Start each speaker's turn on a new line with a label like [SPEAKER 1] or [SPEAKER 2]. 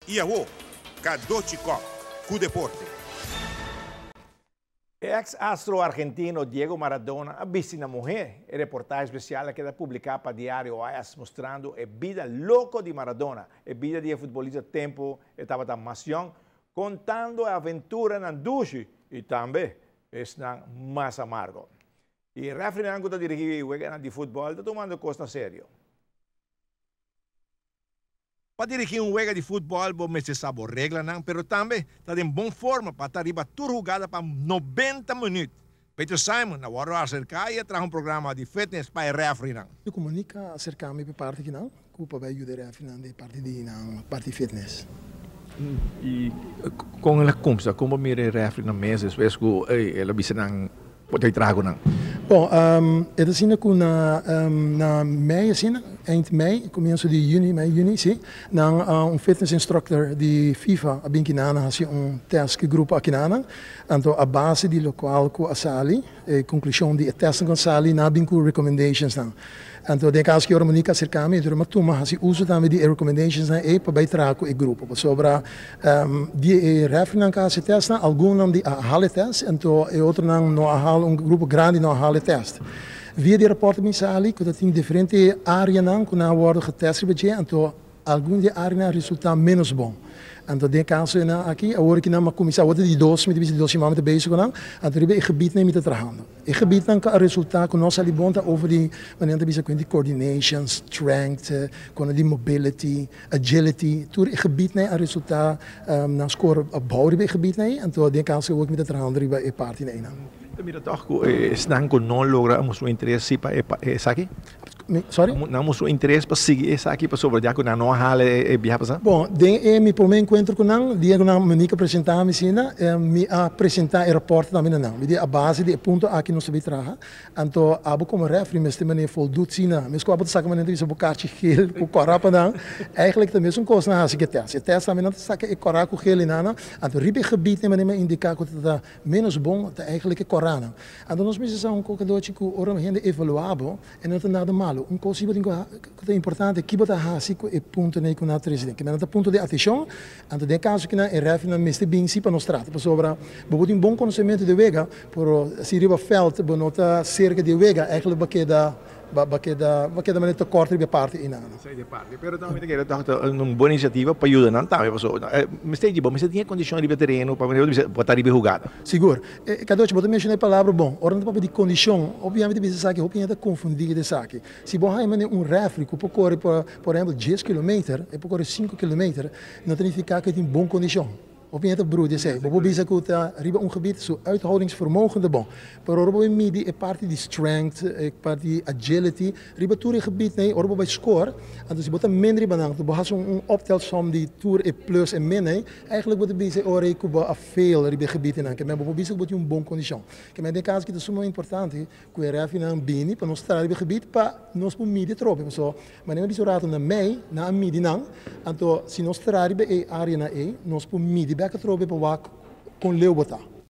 [SPEAKER 1] Y awo, Cadochi Kock cu deporte.
[SPEAKER 2] E ex astro argentino Diego Maradona a bisti na muhe. E reportahe especial a keda publica pa diario AS mustrando e bida loco di Maradona, e bida di e futbolista tempo e tabata mas yong, contando e aventuranan dushi y tambe esnan mas amargo. Y refereenan cu ta dirigi weganan di futbol ta tumando cos na serio. Pa dirigí un wega di futbòl bo mester sa bo reglanan pero tambe ta den bon forma pa ta riba tur hugada pa 90 minüt. Peter Simon a wòrdu aserká i a traha un programa di fitness pa e rèfrinan.
[SPEAKER 3] Mi komunika aserká mi pa e parti kinan ku pa bai yuda e rèfrinan den e parti di nan parti fitness.
[SPEAKER 2] I kon el a kumsa? Kon bo mira e rèfrinan mes despues ku el a bisa nan Bo ta traha ku nan?
[SPEAKER 3] Bon, e ta asina ku na na mei asina, eind mei, komienso di yüni, mei yüni, si, nan un fitness instructor di FIFA a bin kina nan hasi un test ku e grupo akina nan. Anto a base di lokual ku a sali, e konklushon di e testnan ku a sali, nan a bin ku recommendations nan. Anto den e kaso ki ora Monica a serka mi, mi a tuma hasi uso tambe di e recommendations nan ei pa bai traha ku e grupo. Pasobra di e refereenan ku a hasi test nan, algun nan di a hala e test, anto e otronan no a hala, un grupo grandi no a hala e test. Via di e raport mi sali ku ta tin diferente areanan ku nan a wòrdu getest riba dje, anto algun di e areanan a resultá ménos bon. Anto den e kaso nan aki, awor ki nan a kuminsá, awor ta di dos, mi ta bisa di dos siman mi ta bezig ku nan, anto riba e gebitnan mi ta trahando. E gebitnan ku a resultá ku no sali bon ta over di, manera nan ta bisa ku di coordination, strength, kono di mobility, agility, tur e gebitnan a resultá nan score abou riba e gebitnan ei, anto den e kaso awor ki mi ta trahando riba e partinan einan.
[SPEAKER 2] Ta mira tòg ku esnan ku no logra a mustra un interes si pa esaki?
[SPEAKER 3] Sorry?
[SPEAKER 2] Nan mustra un interes pa sigui esaki pasobra ya ku nan no a hala e biaha pasá?
[SPEAKER 3] Bon, den e mi promé enkuentro ku nan, dia ku nan Monique a presentá mi asina, mi a presentá e rapòrt tambe na nan. Mi di a base di e punto aki nos ta bay traha, anto abo komo rèfri mester manera voldut asina, mes ku abo ta saka manera ta bisa bo karchi gel ku kòrá pa nan, eigentlik ta mesun kos nan hasi ku e tèst. E tèst tambe nan ta saka e kòrá ku gel einan, anto riba e gebit manera mi a indiká ku ta ta ménos bon ta eigentlik e kòránan. Anto nos mester sa un kokadochi ku ora hende evaluá bo, e no ta nada malu. Un kos si bo tin ku ku ta importante, ki bo ta hasi ku e puntonan ku nan a trese den. Kimen nan ta punto di atenshon, anto den e kaso kinan e rèfrinan mester bin si pa nos trata. Pasobra bo por tin bon konosementu di wega, pero si riba vèlt bo no ta serka di e wega, eigentlik bo a keda Ba ba keda ba keda manera ta kòrt riba e parti einan.
[SPEAKER 2] Esei di e parti. Pero tambe ta kere tòg ta un bon inisiativa pa yuda nan tambe pasobra mester di bo mester tin e kondishon riba e tereno pa manera bo ta bisa bo ta riba e hugada.
[SPEAKER 3] Sigur. Kadochi bo ta menshoná e palabra bon. Ora nan ta papia di kondishon obviamente ta bisa esaki hopi hende ta konfundí di esaki. Si bo haña manera un rèfri ku por kore por por ehèmpel dies kilometer e por kore sinku kilometer no ta nifiká ku e tin bon kondishon. Hopi hende ta bru di esei. Bo por bisa ku ta riba un gebied su uithoudingsvermogen ta bon. Pero ora bo bai midi e parti di strength, e parti di agility, riba tur e gebiednan ei, ora bo bai score, anto si bo ta min riba nan, bo hasi un optelsom di tur e plus en min ei, eigenlijk bo ta bisa e ora ei ku bo a fail riba e gebiednan. Ke men bo por bisa ku bo tin un bon kondishon. Ke men den kaso aki ta sumamente importante ku e refinan bini pa nos traha riba e gebied pa nos por midi atrobe. Pasobra Manera mi bisa un rato na mei, nan a midi nan, anto si nos traha riba e areanan ei, nos por midi bek atrobe pa wak kon leu bo ta.